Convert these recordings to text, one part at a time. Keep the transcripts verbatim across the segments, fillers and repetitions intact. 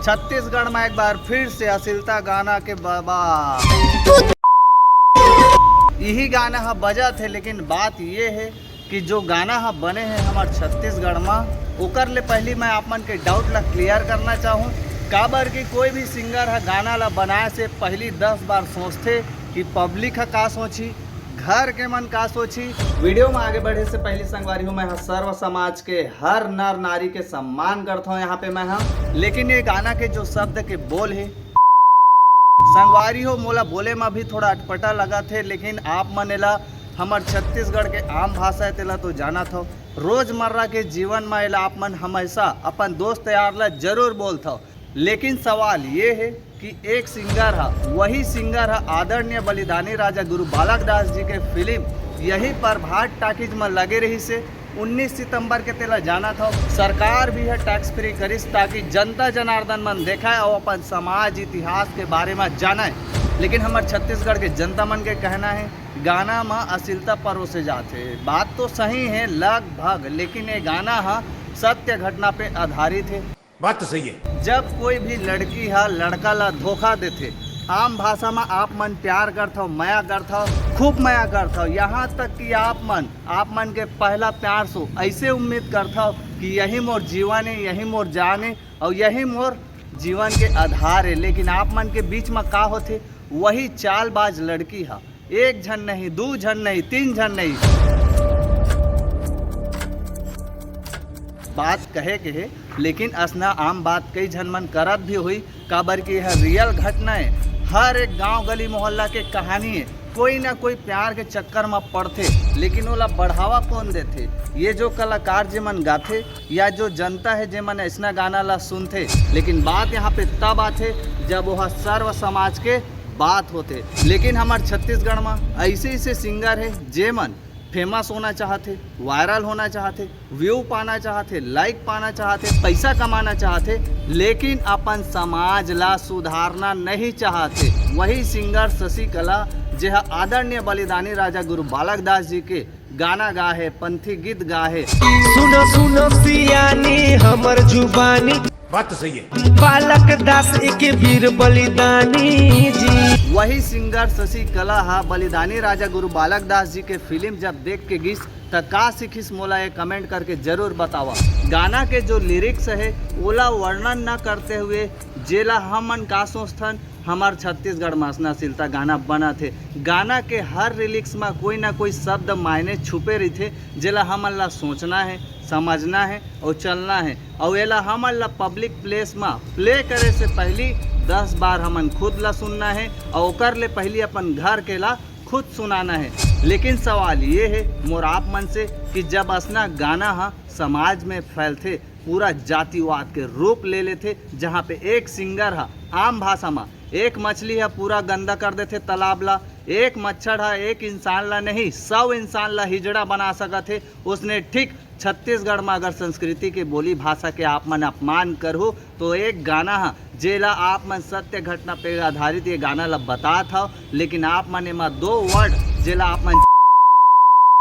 छत्तीसगढ़ में एक बार फिर से अश्लीलता गाना के बाबा। यही गाना ह बजत हे, लेकिन बात ये हे कि जो गाना ह बने हे हमर छत्तीसगढ़ म, ओकर ले पहली मैं आप मन के डाउट ला क्लियर करना चाहूँ। काबर कि कोई भी सिंगर ह गाना ला बनाए से पहली दस बार सोचथे कि पब्लिक ह का सोचही, घर के मन का सोचही। वीडियो में आगे बढ़े से पहली संगवारी हो, मैं ह सर्व समाज के हर नर नारी के सम्मान करत हूँ यहाँ पे मैं ह। लेकिन ये गाना के जो शब्द के बोल हे, संगवारी हो, मोला बोले में भी थोड़ा अटपटा लगत हे, लेकिन आप मन एला हमर छत्तीसगढ़ के आम भाषा हे, तेला तो जानत हव। रोजमर्रा के जीवन में एला आप मन हमेशा अपन दोस्त यार ला जरूर बोलथव। लेकिन सवाल ये हे कि एक सिंगर ह, वही सिंगर ह आदरणीय बलिदानी राजा गुरु बालक दास जी के फिल्म यही प्रभात टाकीज में लगे रहिस हे उन्नीस सितंबर के, तेला जानत हव। सरकार भी ह टैक्स फ्री करिस ताकि जनता जनार्दन मन देखय अउ अपन समाज इतिहास के बारे में जानय। लेकिन हमर छत्तीसगढ़ के जनता मन के कहना हे, गाना म अश्लीलता परोसे जाथे। बात तो सही हे लगभग, लेकिन ये गाना ह सत्य घटना पे आधारित हे। बात तो सही हे। जब कोई भी लड़की ह लड़का ला धोखा देथे, आम भाषा म आप मन प्यार करथव, मया करथव, खूब मया करथव, यहाँ तक कि आप मन, आप मन के पहला प्यार से ऐसे उम्मीद करथव कि यही मोर जीवन हे, यही मोर जान हे अउ यही मोर जीवन के आधार हे। लेकिन आप मन के बीच म का होथे, वही चालबाज लड़की ह एक झन नहीं, दू झन नहीं, तीन झन नहीं। बात कहे के हे, लेकिन असना आम बात कई झन मन करत भी होही, काबर कि यह रियल घटना हे। हर एक गांव, गली, मोहल्ला के कहानी हे। कोई ना कोई प्यार के चक्कर म पड़थे, लेकिन ओला बढ़ावा कौन देथे? ये जो कलाकार जे मन गाथे या जो जनता हे, जे मन ऐसना गाना ला सुनथे। लेकिन बात यहाँ पे तब आथे, जब वह सर्व समाज के बात होथे। लेकिन हमर छत्तीसगढ़ म ऐसे ऐसे सिंगर हे, जे मन फेमस होना चाहथे, वायरल होना चाहथे, व्यू पाना चाहथे, लाइक पाना चाहथे, पैसा कमाना चाहथे, लेकिन अपन समाज ला सुधारना नहीं चाहथे। वही सिंगर शशिकला, जे ह आदरणीय बलिदानी राजा गुरु बालक दास जी के गाना गा हे, पंथी गीत गा हे। सुनो सुनो सियानी हमर जुबानी। बात तो सही हे। बालक दास एक वीर बलिदानी जी। वही सिंगर शशिकला ह बलिदानी राजा गुरु बालक दास जी के फिल्म जब देख के गिस, त का सीखिस, मोला ये कमेंट करके जरूर बतावा। गाना के जो लिरिक्स हे, ओला वर्णन न करते हुए जेला हमन का सोचथन, हमर छत्तीसगढ़ म असना अश्लीलता गाना बनत हे। गाना के हर लिरिक्स म कोई ना कोई शब्द मायने छुपे रहिथे, जेला हमन ला सोचना हे, समझना हे अउ चलना हे। अउ एला हमन ला पब्लिक प्लेस म प्ले करे से पहली दस बार हमन खुद ला सुनना हे अउ ओकर ले पहली अपन घर के ला खुद सुनाना हे। लेकिन सवाल ये हे मोर आप मन से कि जब असना गाना ह समाज में फैलथे, पूरा जातिवाद के रूप ले लेथे, जहाँ पे एक सिंगर ह आम भाषा म एक मछली ह पूरा गंदा कर देथे तालाब ला, एक मच्छर ह एक इंसान ला नहीं, सौ इंसान ला हिजड़ा बना सकत हे, उसने ठीक छत्तीसगढ़ म अगर संस्कृति के, बोली भाषा के आप मन अपमान करहू, तो एक गाना ह, जेला आप मन सत्य घटना पे आधारित ये गाना ला बतात हव, लेकिन आप मन एमा दो वर्ड, जेला आप मन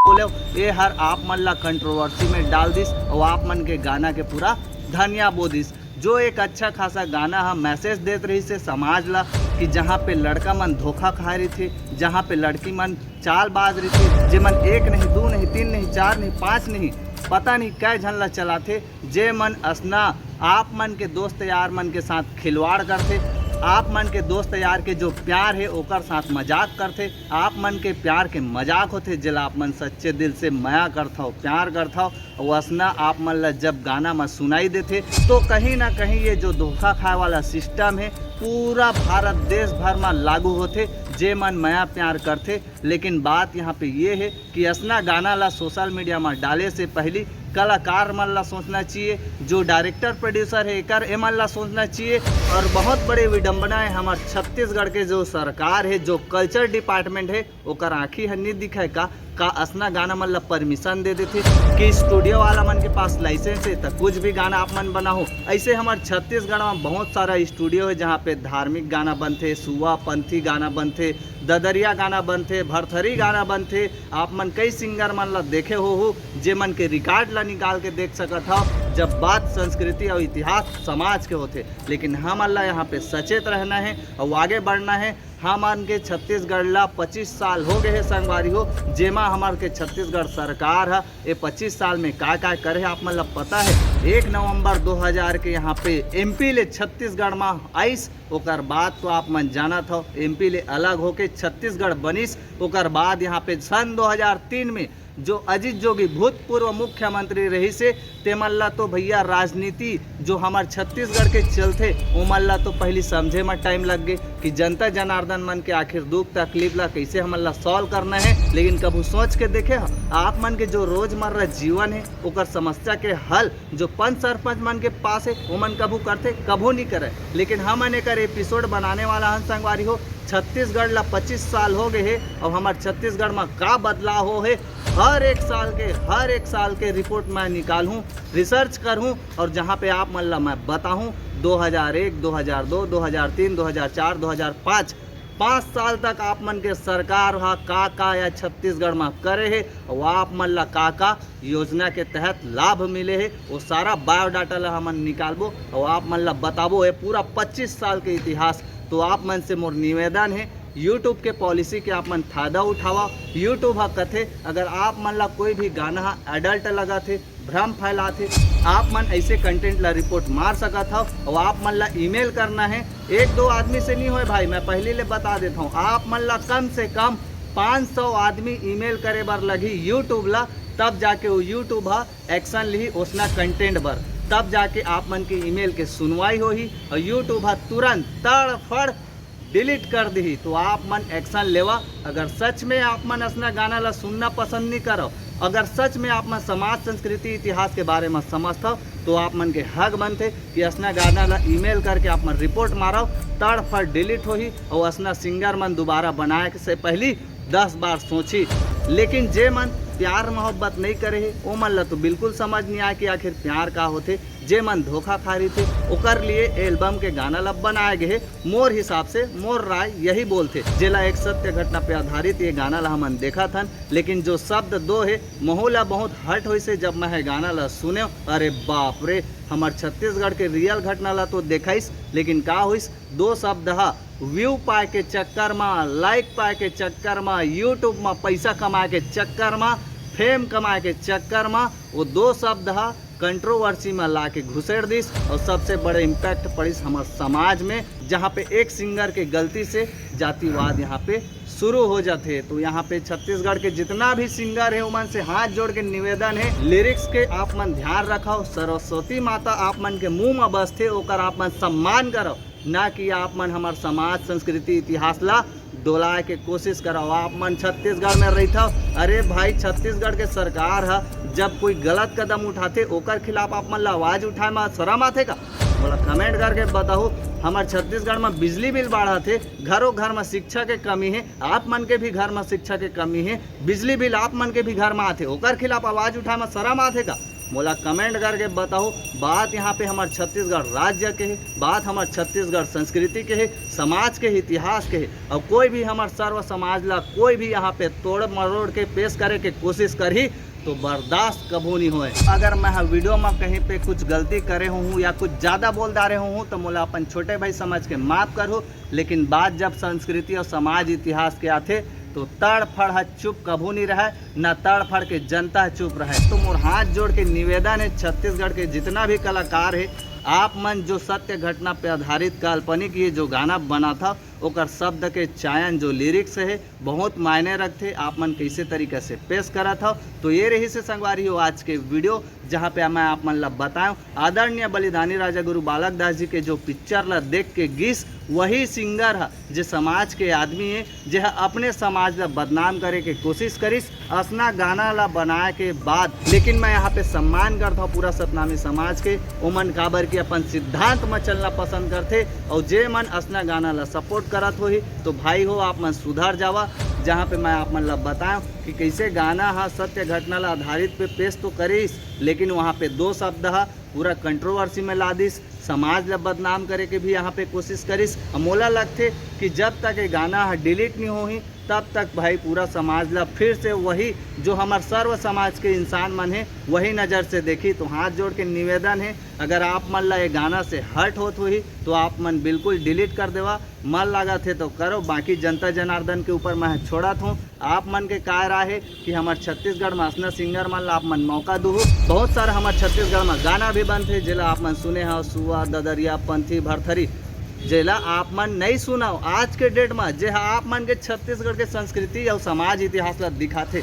बोले, ये हर आप मन ला कंट्रोवर्सी में डाल दिस अउ आप मन के गाना के पूरा धनिया बो दिस। जो एक अच्छा खासा गाना ह, मैसेज देत रहिस हे समाज ला कि जहाँ पे लड़का मन धोखा खाए रहिथे, जहाँ पे लड़की मन चालबाज रहिथे, जे मन एक नहीं, दू नहीं, तीन नहीं, चार नहीं, पाँच नहीं, पता नहीं कै झन ला चलाथे, जे मन असना आप मन के दोस्त यार मन के साथ खिलवाड़ करथे, आप मन के दोस्त यार के जो प्यार हे ओकर साथ मजाक करथे, आप मन के प्यार के मजाक होथे, जेला आप मन सच्चे दिल से मया करथव, प्यार करथव। अउ असना आप मन ला जब गाना म सुनाई देथे, तो कहीं ना कहीं ये जो धोखा खाए वाला सिस्टम हे, पूरा भारत देश भर म लागू होथे। जे मन मया प्यार करथे, लेकिन बात यहाँ पे ये हे कि असना गाना ला सोशल मीडिया म डाले से पहली कलाकार मन ला सोचना चाहिए, जो डायरेक्टर प्रोड्यूसर हे एकर, एमन ला सोचना चाहिए। और बहुत बड़े विडंबना हे, हमर छत्तीसगढ़ के जो सरकार हे, जो कल्चर डिपार्टमेंट हे, ओकर आँखी ह नी दिखय का? का असना गाना मन ला परमिशन दे देथे कि स्टूडियो वाला मन के पास लाइसेंस हे, त कुछ भी गाना आप मन बनाओ। ऐसे हमर छत्तीसगढ़ में बहुत सारा स्टूडियो हे, जहाँ पे धार्मिक गाना बनथे, सुआ पंथी गाना बनथे, ददरिया गाना बनथे, भरथरी गाना बनथे। आप मन कई सिंगर मन ला देखे हो, हो जे मन के रिकॉर्ड ला निकाल के देख सकत हव, जब बात संस्कृति और इतिहास समाज के होथे। लेकिन हमन ला यहाँ पे सचेत रहना है और आगे बढ़ना है। हमन के छत्तीसगढ़ ला पच्चीस साल हो गए हे संगवारी हो, जेमा हमर के छत्तीसगढ़ सरकार ह ए पच्चीस साल में का का करे हे, आप मन ला पता है? एक नवंबर दो हज़ार के यहाँ पे एमपी ले छत्तीसगढ़ में आइस, ओकर बाद तो आप मन जानत हव, एमपी ले अलग होके छत्तीसगढ़ बनिस। ओकर बाद यहाँ पे सन दो हज़ार तीन में जो अजीत जोगी भूतपूर्व मुख्यमंत्री रहिस हे, तेमन ला तो भैया राजनीति जो हमर छत्तीसगढ़ के चलथे, ओमन ला तो पहली समझे म टाइम लग गे कि जनता जनार्दन मन के आखिर दुख तकलीफ ला कैसे हमन ला सॉल्व करना है। लेकिन कभू सोच के देखे ह, आप मन के जो रोजमर्रा जीवन है, ओकर समस्या के हल जो पंच सरपंच मन के पास है, ओमन कभू करथे? कभू नहीं करे। लेकिन हमन एकर एपिसोड बनाने वाला हन संगवारी हो। छत्तीसगढ़ ला पच्चीस साल हो गए हे और हमर छत्तीसगढ़ में का बदलाव हो हे, हर एक साल के, हर एक साल के रिपोर्ट मैं निकालहूँ, रिसर्च करहूँ और जहाँ पे आप मन ला मैं बताहूँ, दो हज़ार एक, दो हज़ार दो, दो हज़ार तीन, दो हज़ार चार, दो हज़ार पाँच, पाँच साल तक आप मन के सरकार हा का का या छत्तीसगढ़ में करे हे और आप मन ला का का योजना के तहत लाभ मिले हे, वो सारा बायोडाटा ला हमन निकालबो और आप मन ला बताबो ये पूरा पच्चीस साल के इतिहास। तो आप मन से मोर निवेदन है, YouTube के पॉलिसी के आप मन फायदा उठावा। YouTube हा कथे अगर आप मन ला कोई भी गाना हा एडल्ट लगत हे, भ्रम फैलात हे, आप मन ऐसे कंटेंट ला रिपोर्ट मार सकत हव और आप मन ला ईमेल करना है। एक दो आदमी से नहीं होए भाई, मैं पहले ले बता देता हूँ, आप मन ला कम से कम पाँच सौ आदमी ईमेल करे बर लगही YouTube ला, तब जाके वो YouTube हा एक्शन लिही ओसना कंटेंट बर, तब जाके आप मन के ईमेल के सुनवाई होही और YouTube हा तुरंत तड़फड़ डिलीट कर दिही। तो आप मन एक्शन लेवा। अगर सच में आप मन असना गाना ला सुनना पसंद नहीं करव, अगर सच में आप मन समाज, संस्कृति, इतिहास के बारे में समझथव, तो आप मन के हक बनथे कि असना गाना ला ईमेल करके आप मन रिपोर्ट मारव, तड़फड़ डिलीट होही और असना सिंगर मन दोबारा बनाए से पहली दस बार सोची। लेकिन जे मन प्यार मोहब्बत नहीं करे हे, ओ मन ला तो बिल्कुल समझ नहीं आए कि आखिर प्यार का होथे। जे मन धोखा खा रही थे, ओकर लिए एल्बम के गाना ला बनाए गए हे, मोर हिसाब से, मोर राय यही बोलथे। जेला एक सत्य घटना पे आधारित ये गाना ला हमन देखत हन, लेकिन जो शब्द दो हे, महू ला बहुत हर्ट होइस हे, जब मैं ये गाना ला सुने, अरे बाप रे, हमर छत्तीसगढ़ के रियल घटना ला तो देखाइस, लेकिन का होइस, दो शब्द हा व्यू पाए के चक्कर मा, लाइक पाए के चक्कर मा, YouTube मा पैसा कमाए के चक्कर मा, फेम कमाए के चक्कर मा, वो दो शब्द हा कंट्रोवर्सी में ला के घुसेड़ दिस और सबसे बड़े इम्पैक्ट पड़िस हमर समाज में, जहाँ पे एक सिंगर के गलती से जातिवाद यहाँ पे शुरू हो जाथे। तो यहाँ पे छत्तीसगढ़ के जितना भी सिंगर है, उमन से हाथ जोड़ के निवेदन है, लिरिक्स के आप मन ध्यान रखव, सरस्वती माता आप मन के मुंह में बसथे, ओकर आप मन सम्मान करव, ना कि आप मन हमर समाज, संस्कृति, इतिहास ला डोलाए के कोशिश करव। आप मन छत्तीसगढ़ में रहिथव, अरे भाई, छत्तीसगढ़ के सरकार ह जब कोई गलत कदम उठाथे, ओकर खिलाफ आप मन ला आवाज उठाए म शरम आथे का? मोला कमेंट करके बताहू। हमर छत्तीसगढ़ में बिजली बिल बाढ़त हे, घरों घर में शिक्षा के कमी है, आप मन के भी घर में शिक्षा के कमी है, बिजली बिल आप मन के भी घर में आथे, ओकर खिलाफ आवाज उठाए म शरम आथे का? मोला कमेंट करके बताओ। बात यहाँ पे हमर छत्तीसगढ़ राज्य के है, बात हमर छत्तीसगढ़ संस्कृति के है, समाज के है, इतिहास के है। और कोई भी हमर सर्व समाज ला कोई भी यहाँ पे तोड़ मरोड़ के पेश करे के कोशिश करही तो बर्दाश्त कभू नहीं होए। अगर मैं ह वीडियो में कहीं पे कुछ गलती करे हूँ या कुछ ज़्यादा बोल डारे हूँ तो मोला अपन छोटे भाई समझ के माफ़ करहु। लेकिन बात जब संस्कृति और समाज इतिहास के आथे तो तड़फड़ ह चुप कभू नहीं रहे, ना तड़फड़ के जनता ह चुप रहे। तो मोर हाथ जोड़ के निवेदन है, छत्तीसगढ़ के जितना भी कलाकार है, आप मन जो सत्य घटना पे आधारित काल्पनिक ये जो गाना बनाथव, ओकर शब्द के चयन, जो लिरिक्स है, बहुत मायने रखथे, आप मन कैसे तरीका से पेश करत हव। तो ये रहिस हे संगवारी हो आज के वीडियो, जहाँ पे मैं आप मन ला बताएं आदरणीय बलिदानी राजा गुरु बालक दास जी के जो पिक्चर ला देख के गिस, वही सिंगर ह जे समाज के आदमी है, जे ह अपने समाज ला बदनाम करे के कोशिश करिस असना गाना ला बनाए के बाद। लेकिन मैं यहाँ पे सम्मान करता हूँ पूरा सतनामी समाज के, ओमन काबर कि अपन सिद्धांत म चलना पसंद करथे। और जे मन असना गाना ला सपोर्ट करत होही तो भाई हो, आप मन सुधर जावा। जहाँ पे मैं आप मन ला बताऊँ कि कैसे गाना हा सत्य घटना ला आधारित पे पेश तो करिस, लेकिन वहाँ पे दो शब्द हा पूरा कंट्रोवर्सी में ला दिस, समाज ला बदनाम करे के भी यहाँ पे कोशिश करिस। अब मोला लगथे कि जब तक ये गाना हा डिलीट नहीं होही, तब तक भाई पूरा समाज ला फिर से वही जो हमार सर्व समाज के इंसान मन हे, वही नज़र से देखी। तो हाथ जोड़ के निवेदन है, अगर आप मन ला ये गाना से हर्ट होत होही तो आप मन बिल्कुल डिलीट कर देवा, मन लागत हे तो करो, बाकी जनता जनार्दन के ऊपर मैं छोड़त हूँ। आप मन के काय राय हे कि हमर छत्तीसगढ़ में असना सिंगर मन ला आप मन मौका दूहू? बहुत सारा हमर छत्तीसगढ़ में गाना भी बनथे, जेला आप मन सुने हो, सुआ, ददरिया, पंथी, भरथरी, जेला आप मन नहीं सुनव आज के डेट में, जे ह आप मन के छत्तीसगढ़ के संस्कृति अउ समाज इतिहास ला दिखाथे।